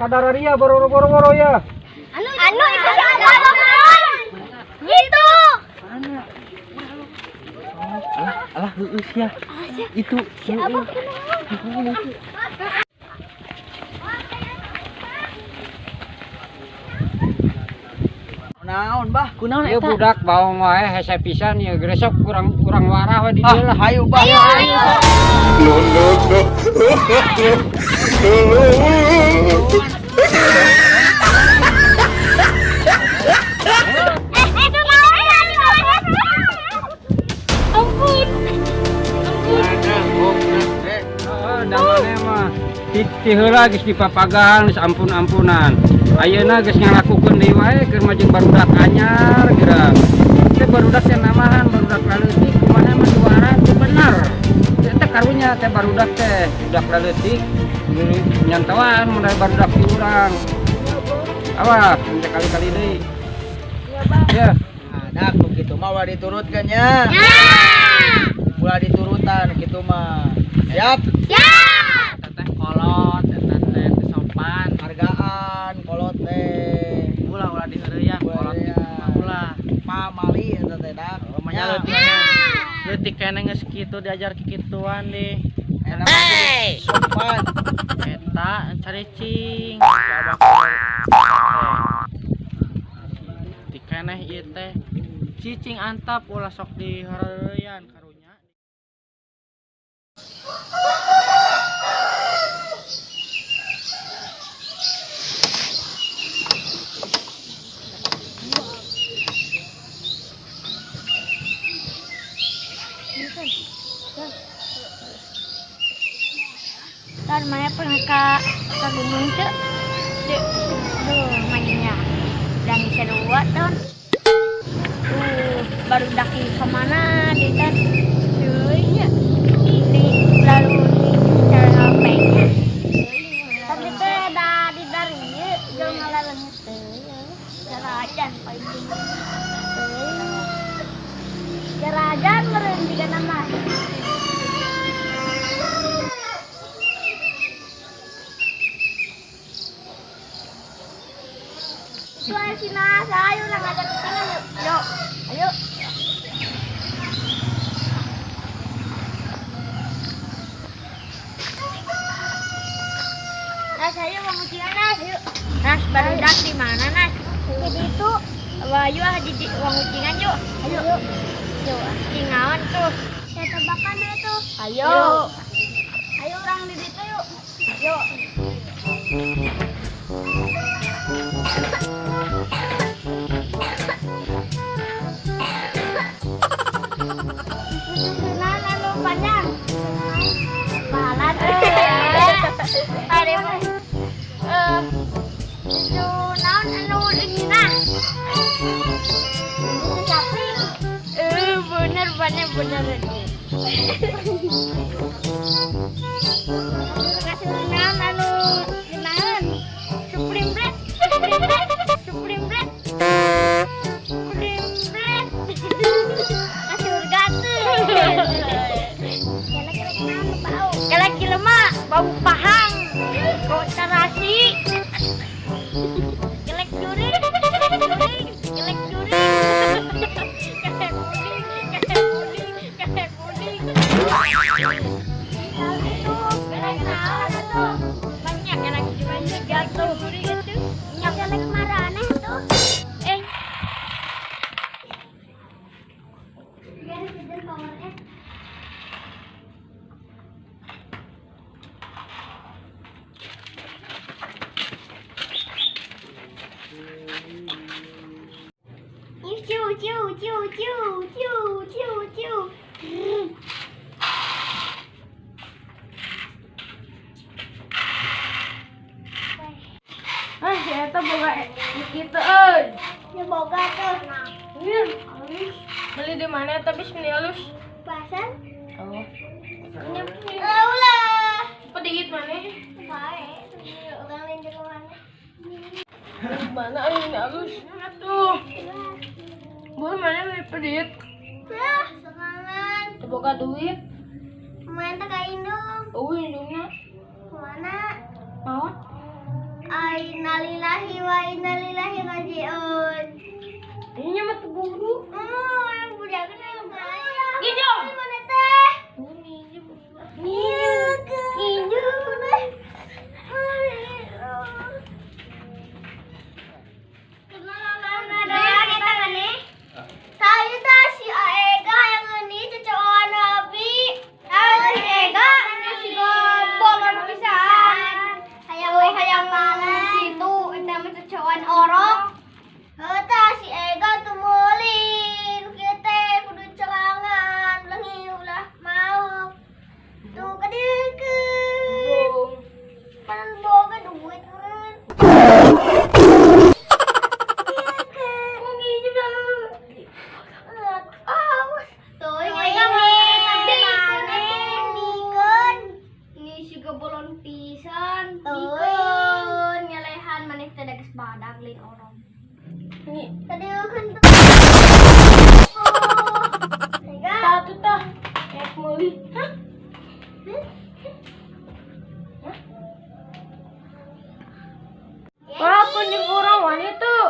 Kadararia boro-boro ya. Anu itu si Abah gitu. Mana? Alah, alah heueuh sia. Itu si Abah. Naon bah? Kunaon Ieu eta? Budak baong wae hese pisan ieu gresok kurang kurang warah we di dieu lah. Hayu bah. Ayo. No, no, no. Eh, itu naon? Ampun. Ampun. Heeh, da maneh mah ti heula geus dipapagahan geus ampun-ampunan. Ayeuna geus ngalakukeun deui wae keur mah jeung barudak anyar geura. Teh barudak teh namahan barudak laleutik kumaha mah diwara teu bener. Teh teh karunya teh barudak teh budak laleutik nyantoan mun barudak ti urang. Awas, mun kali-kali deui. Ya. Nah, dak nu kitu mah ulah diturutkeun nya. Ya. Ulah diturutan kitu mah. Siap? Siap. Teteh kolot, eta teh teu sopan. Hargaan kolot teh. Ulah ulah diheureuyang kolot kitu mah ulah. Pamali eta teh dak. Oh, mah Ya. leutik leutik keneh geus kitu diajar kikituan deh. Enak mah sopan. Eta caricing. Si Abah kolot. Leutik keneh ieu teh. Cicing antap ulah sok diheureuyang karunya. Ntar mana pernah ke gunung tuh? Duh, mainnya dan seru ton. Baru daki kemana di kan? Cuy, di lalu di cara pengen. Tapi teh ada di dari jauh ngalaleng teh. Jarajan paling. Jarajan meureun jiga nama. Itu si Nas, ayo lah ngajak ke sana yuk. Yuk, ayo. Nas, ayo mau ngucingan Nas, yuk. Nas, baru dak di mana Nas? Di itu. Wah, ayo ah di uang ucingan yuk. Ayo. Yuk, cingawan tuh. Saya tebakan deh tuh. Ayo. Ayo orang di situ yuk. Yuk. Susunan anu panjang. Balat. Ada mah. Susu naon anu dingina. Susu sapi. Bener bener bener. Kasih naon anu dinaon. Supreme Black, Supreme Black, Supreme Black. Supreme Black. Kasih surga tuh. Kelek lemak, bau pahang, bau terasi. Kelek curi, kelek curi, kelek kuning, kelek kuning, kelek kuning. Kelek naon tuh? Banyak kelek banyak jatuh. Kelek maraneh tuh. Eh. Ciu ciu ciu ciu ciu ciu ciu. Ah, si eta boga kitu euy. Ya boga tuh. Iya. Beli di mana eta bis meni alus? Pasar. Oh. Ulah. Pedihit mana? Bae, orang lain juga mana? Mana euy meni alus? Atuh. Boleh mana beli pedihit? Ya, semangat. Teu boga duit. Main teh ka indung. Euy indungna. Kemana? Maot. Innalillahi wa inna ilaihi raji'un. Ini mah teu buru. Oh, yang budak yang Nginjem. Mana teh? Nginjem. Nginjem. Saya teh si Aega yang ini cocokan Nabi. Si Ega si gobong anu pisan. Hayang we hayang kitu eta mah cocokan orok. Heuh tah si Ega tuh meuli nu kieu teh kudu cerangan ulah ulah mau. Tuh kadiekeun. Pan boga duit meureun. Badak lain orang. Nih. Tadi kan tuh. Tah tuh tah. Rek meuli. Hah? Hah? Wah, kunjung urang wani teu.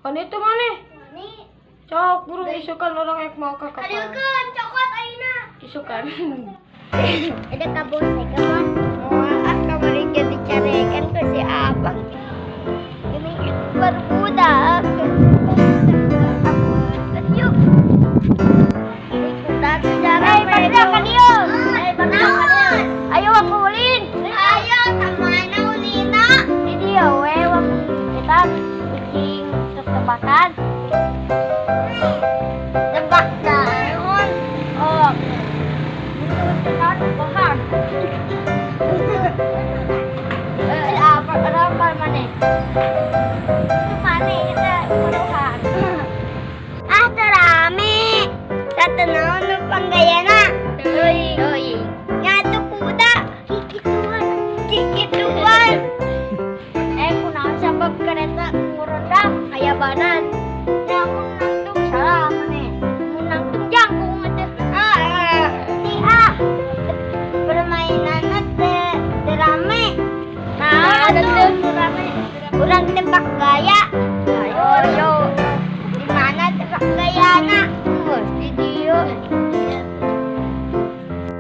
Wani teu maneh? Wani. Cok, burung isukan orang ek mau ka kapal. Adukeun cokot ayeuna. Isukan. Ada kabur saya mah. Moal ah kamari ge dicarekan ku si abang. Ini berbudak. Yuk. Ikutan sejarah. Eh, barudak ka dieu. Eh, barudak ka dieu. Ayo aku ulin. Ayo ka mana ulina? Di dieu we kita bikin tebak-tebakan. Tebak daun. Oh. Bahan. Apa apa mana? Mana kita perubahan. Ah terame. Satu naon nu panggayana. Teuing. Nyatu kuda. Kikituan. Kikituan. Eh kunaon sabab kereta nguronda aya banan. Ya mun nangtung salah maneh. Mun nangtung jangkung atuh. Ah. Si ah. Permainan teh rame. Nah, tuh rame. Urang tebak gaya. Ayo, yo. Di mana tebak gayana? Di dieu.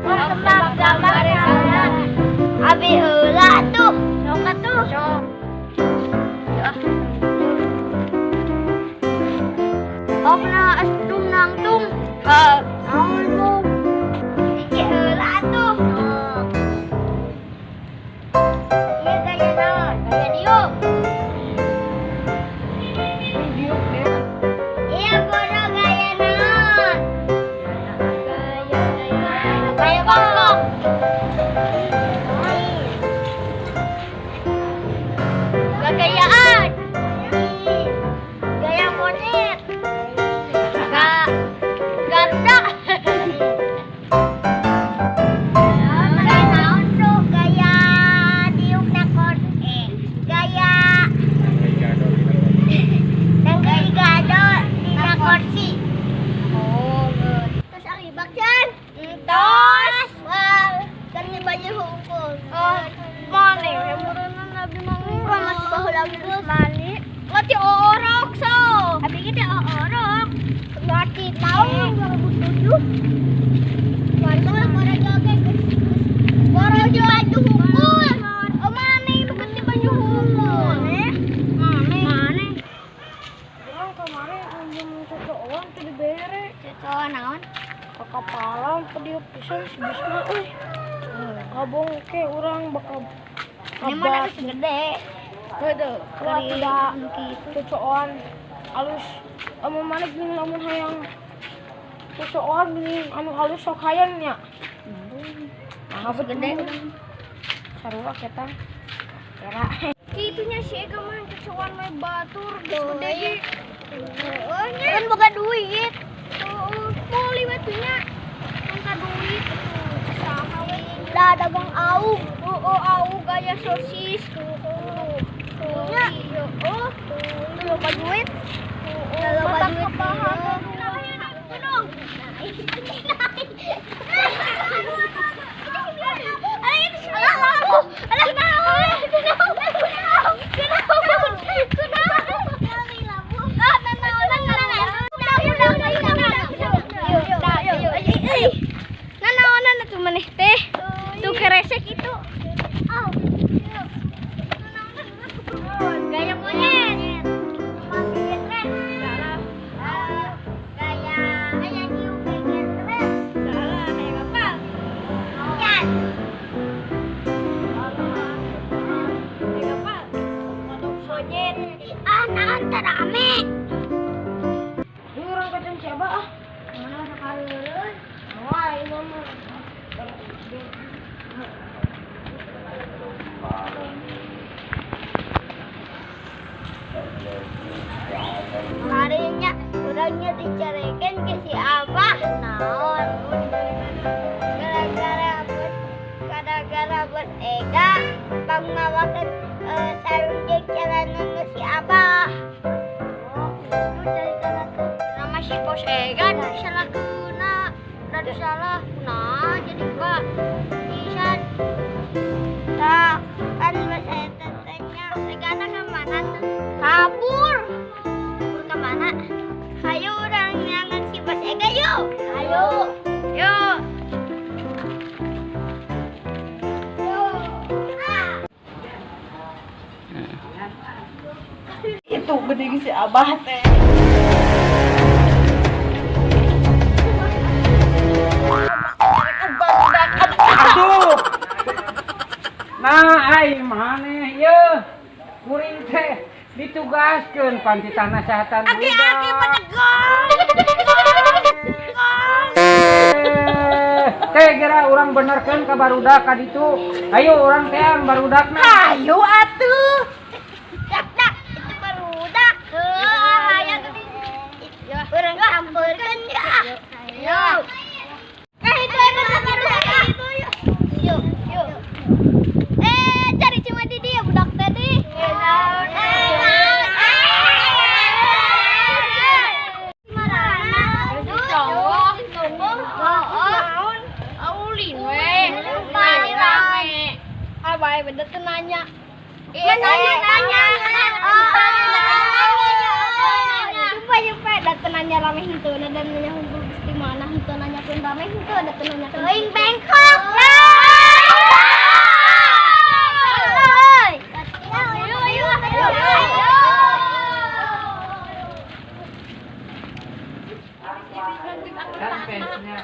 Tebak gambar Abi heula tuh. Sok atuh. Sok. Oh, na astum nangtung. Naon mu? Iki heula atuh. Ieu gaya naon? Gaya diuk. Iya bodoh gaya naon? Gaya bongkok. Gayaan. Gaya monyet. Garuda. Gaya naon tuh? Gaya diuk nakon. Gaya Nanggaligado dina kursi. Oh, terus aribak can? Entos. Wah, kan ni baju hukum. Oh, mana yang mureunan abi mah masih baheula geus mani. Ngati orok so. Abi ge teh orok. Ngati tahun 2007. Baru bara joget Boro baju hukum. Oh, mana nu ganti baju hukum? Mana? Mana? Urang kamari nginjem cocokan teu dibere. Cocokan naon? Ka kapalan pediuk pisan si bisna euy. Kabong ke urang bakal Ini mana geus gede. Heuh, tidak cocokan alus amun maneh geuning lamun hayang cocokan geuning anu alus sok hayang nya. Nah, gede. Sarua kita. Era. Kitunya si Ega mah cocokan we batur geus gede ge. Heeh, kan boga duit. Heeh, meuli we tuh nya. Minta duit saha we. Da dagang aug. Heeh, aug gaya sosis. Heeh. Nya, heeh. Loba duit. Loba duit. Aduh. Alah, Dicarekan ke si Abah. Naon? Gara-gara bos Ega pangmawakeun sarung jeung celana nu si Abah. Oh, itu ceritana tuh. Nama si bos Ega nu salah keuna. Udah salah. Nah, jadi enggak bisa. Tah, kan bos Ega tanya, Egana ke mana tuh? Kabur. Kabur ke mana? Hayu urang nyangan si bos Ega yuk. Hayu. Yuk. Itu geuning si Abah teh. Aduh. Nah, ai maneh yeuh. Kuring teh ditugaskeun pan titah nasehatan budak. Aki-aki pedegong. Teh geura urang benerkeun ka barudak ka ditu. Ayo urang teang barudakna. Ayo atuh. Dak dak itu barudak. Heuh, aya geuning. Urang sampeurkeun ya. Ayo. Eh, itu emang barudak itu yuk. Yuk, yuk. Eh, cari cuma di dia budak tadi. Abai bener tuh nanya. Nanya, Jumpa, datang nanya rame henteu, dan nanya hunkul di mana henteu nanya pun rame henteu, datang nanya Teuing Bangkok. Ayo, ayo, ayo, ayo. Kan fansnya.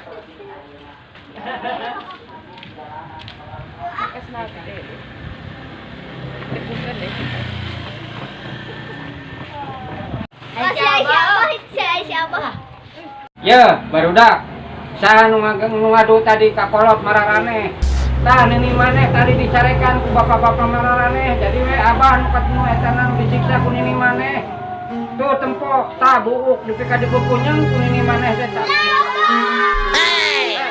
Si Abah. Ya, barudak. Saha nu ngadu tadi ka kolot mararaneh. Tah nini maneh tadi dicarekan ku bapak-bapak mararaneh. Jadi we abah nu ketemu eta nu disiksa ku nini maneh. Tuh tempo tah buuk dipika dikukunyeng ku nini maneh teh. Hey.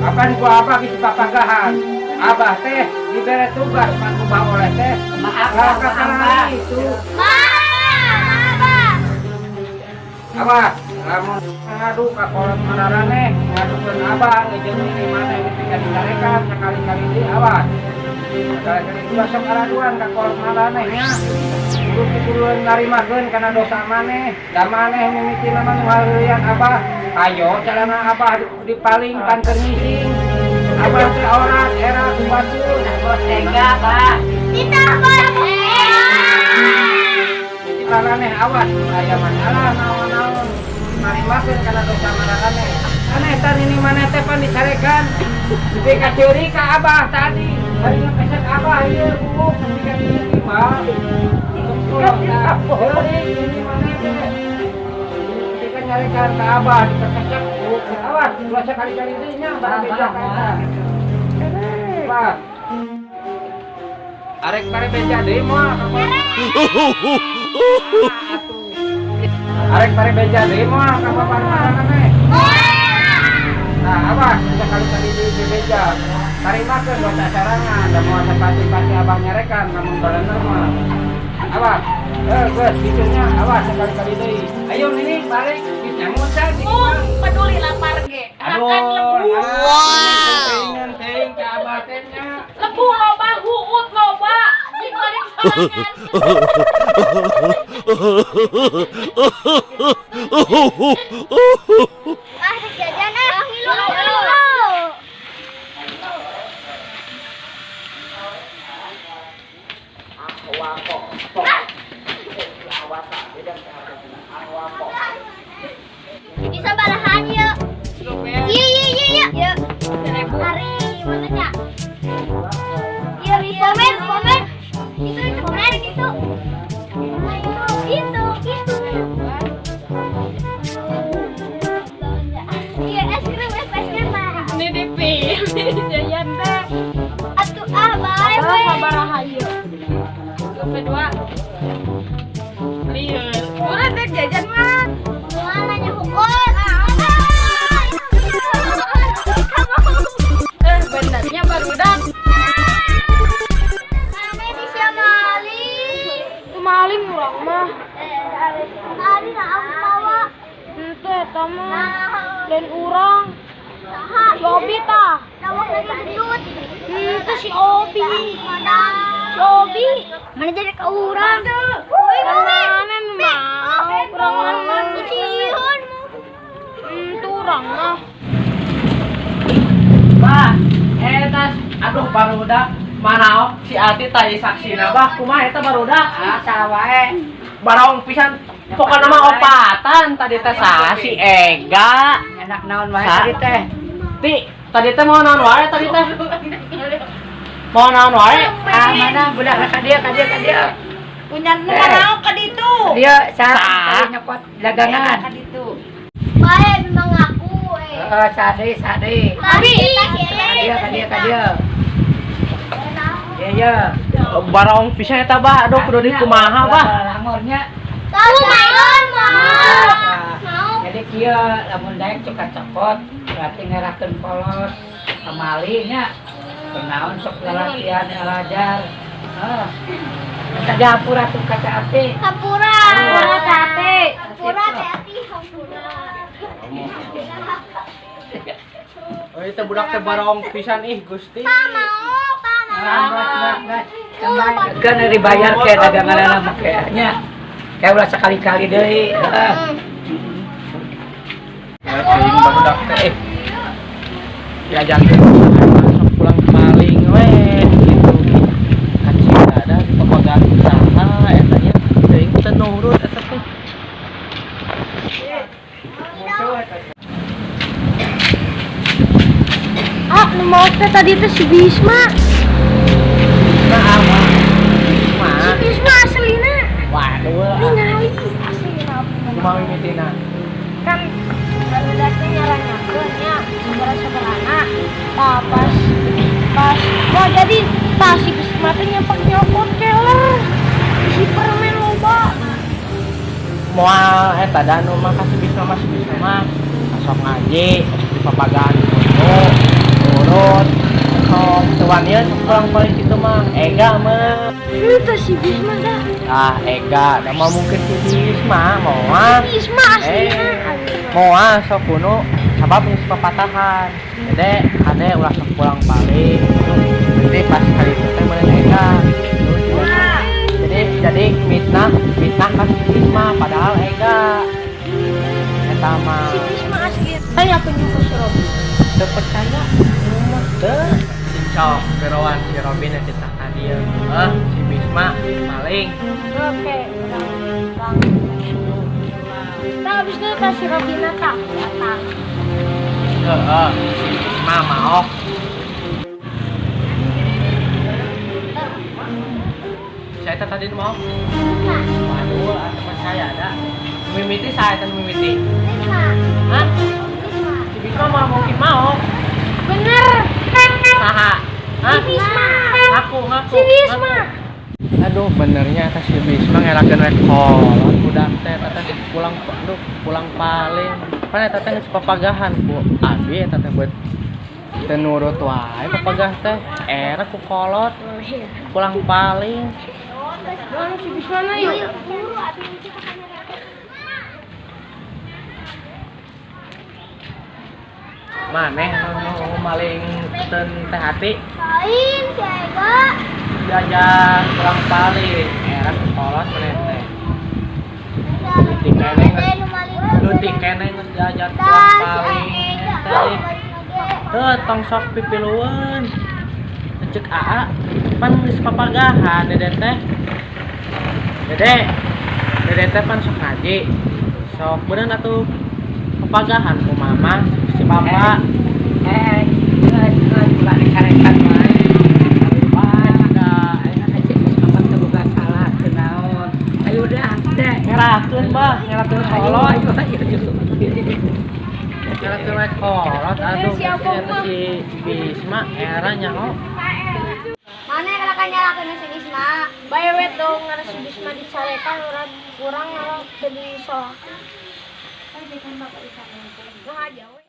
Apaan ku abah geus papagahan. Abah teh dibere tugas pan ku oleh teh. Maaf, Lah Abah. itu. Maaf, Abah. Lamun ngadu ka kolot mararaneh, ngadukeun abah jeung nini maneh dipika dicarekan sakali-kali deui awas. Sakali-kali ulah sok araduan ka kolot mararaneh nya. Kudu kudu narimakeun kana dosa maneh. Da maneh mimitina mah nu hareurian abah. Ayo calana abah dipaling pan keur ngising. Abah teh orat era ku batur. Bos Ega, Bah. Tidak, Bos. Jadi maraneh awas aya masalah naon-naon. Narimakeun kana dosa maraneh. Aneh tan ini maneh teh pan dicarekan. Dupi ka ceuri ka abah tadi. Bari ngepesek abah ieu buuk nepi ka dieu timbal. Ceuri ini maneh teh. Nepi ka nyarekan ka abah dipesek buuk. Awas ulah sakali-kali deui nya barang beja ka eta. Pak. Arek pare beja deui moal ka kolot. Arek pare beja deui moal ka bapak maraneh. Nah, abah sekali-kali di beja. Tarimakeun dosa sarangan, da moal sapati-pati abah nyarekan lamun balener mah. Abah, geus kitu nya, awas sekali-kali deui. Ayo nini balik nyangut can di Mun peduli lapar ge. Aduh, Makan lebu. Wow. Teuing ka abah teh nya. Lebu loba, huut loba. Dibalik sorangan. Ah, jajan ah. Ngilu, ngilu. Bisa balahan yuk. Iya, iya, iya, iya. Yuk. Hari mana nya? Iya, komen, komen. Itu, komen itu. Itu, itu. Eta mah lain urang. Si Obi tah. Itu si Obi. Si Obi. Mana jadi ke urang? Mana memang urang mah. Itu urang mah. Bah, eta aduh barudak manaok si Ati tadi saksina bah kumaha eta barudak? Ah, saha wae. Barong pisan pokokna mah opatan tadi teh saha si Ega. Enak naon wae tadi teh. Ti, tadi teh mau naon wae tadi teh? Mau naon wae? Ah, mana budak ka dieu ka dieu ka dieu. Punya nu manaok ka ditu. Dieu saha nyokot dagangan. Ka ditu. Bae memang aku eh. Heeh, sade sade. Tapi Ka dieu ka dieu ka dieu. Iya, iya. Barong pisan eta bah, aduh kudu dikumaha bah. Langornya. Tahu mau. Nah, jadi kieu lamun daek cokot cokot berarti ngerahkeun polos pamali nya. Kunaon sok latihan belajar. Heeh. Minta dihampura tuh ka Teh Ati. Hampura. Hampura Teh Ati. Hampura Teh Ati, hampura. Oh, itu budak teh barong pisan ih Gusti. Mau, Kan dibayar ke dagangan mah nya. Kayak ulah sekali-kali deui. Heeh. Aing barudak teh diajarkeun sok pulang paling we gitu. Kacida ada di papagan usaha eta nya teuing teu nurut eta teh. Ah, nu mau teh tadi teh si Bisma. Nah, Bisma. Si Bisma aslina. Waduh. Ningali aslina. Kumaha mimitina? Kan barudak teh nyaranyakeun nya sabaraha-sabarana. Tah pas pas wah jadi tah si Bisma teh nyampak nyokot keler. Isi permen loba. Moal eta da nu mah ka si Bisma mah si Bisma mah sok ngaji, sok dipapagan kudu nurut. Sok teu wanian sok pulang paling kitu mah Ega mah. Itu si Bisma dah. Ah, Ega, da mah mungkin si Bisma moal. Bisma aslina. Moal sok kuno sabab geus papatahan. Dede, ade ulah sok pulang paling. Nanti pas kali itu teh meureun Ega. Jadi mitnah ka si Bisma padahal Ega. Eta mah Si Bisma asli. Tanya tunjuk ke si Robi. Teu percaya mah teu. Cok, geroan si Robin yang cerita ka dieu. Si Bisma maling. Oke, urang. Tah abis itu kasih Robina tah. Tah. Heeh, si Bisma maok. Saya teh tadi mau. Waduh, teman saya ada. Mimiti saya teh mimiti. Hah? Si Bisma mah mungkin mau. Bener. Saha? Hah? Si Bisma. Ngaku, ngaku. Si Bisma. Ngaku. Aduh, benernya atas si Bisma ngerakeun rek kolot budak teh eta teh pulang aduh, pulang paling. Pan eta teh geus papagahan ku abi eta teh buat teu nurut wae papagah teh era ku kolot pulang paling. Bang, si Bisma na yuk. Maneh nu maling ten Teh Ati? Lain si Ega. Diajar pulang paling era ku kolot maneh teh. Leutik keneh geus diajar pulang paling. Teh. Teu tong sok pipilueun. Ceuk aa pan geus papagahan dede teh. Dede. Dede teh pan sok ngaji. Sok beunang atuh papagahan ku mama si papa. Ulah dikarekan wae. Wah, ayeuna cek Bisma mah teu boga salah teu naon. Ayo dah, deh. Ngerakeun bah, ngerakeun kolot. Ayo, ayo, ayo. Ngerakeun we kolot aduh Si Abang mah. si Bisma era nyaho. Mana yang akan nyalakan si Bisma? Bae we dong ngaran si Bisma dicarekan urang urang ngaran teu disolakeun. Nah aja we.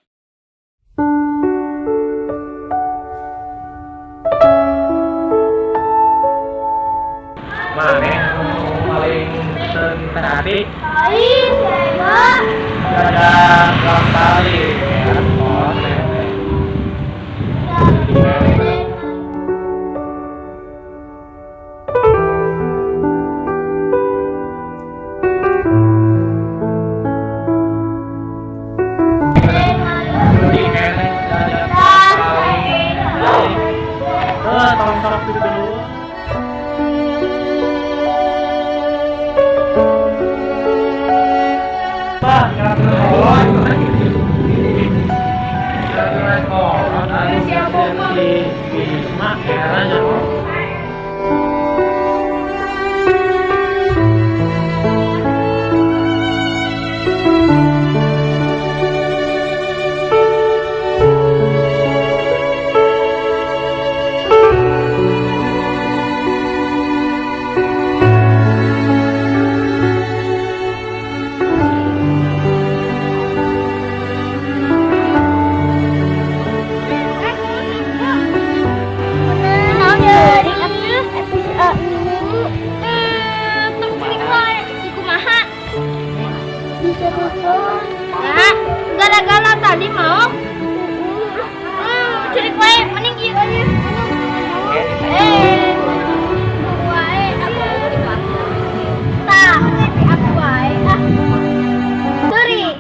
Maneh nu maling ten Teh Ati? Lain si Ega. Diajar Si Bisma era nya. Naon deui atuh? Eh, tong ceurik wae, di kumaha? Nah, gara-gara tadi mau. Ceurik wae, mending ieu aja. Eh, wae aku tah, aku wae ah. Ceurik.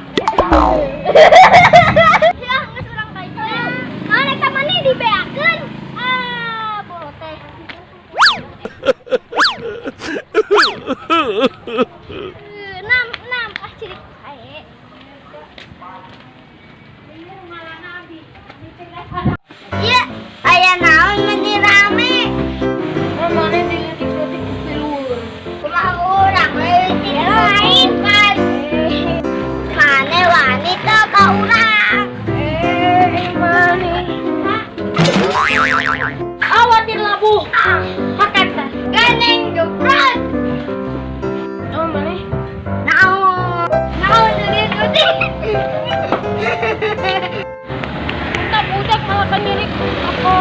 Ya, geus urang ka itu. Naon eta maneh dibeakeun? Ah, bolo teh. Enam, enam, ah ceurik wae. Iya, aya naon meni rame? Maneh di leutik-leutik pipilueun. Kumaha urang leutik lain kan. Maneh wani teu ka urang? Eh, maneh. Awatir labuh. Paket teh. Gandeng gebrot. Oh, maneh. Naon? Naon leutik-leutik? Entah budak malah kan nyirik aku.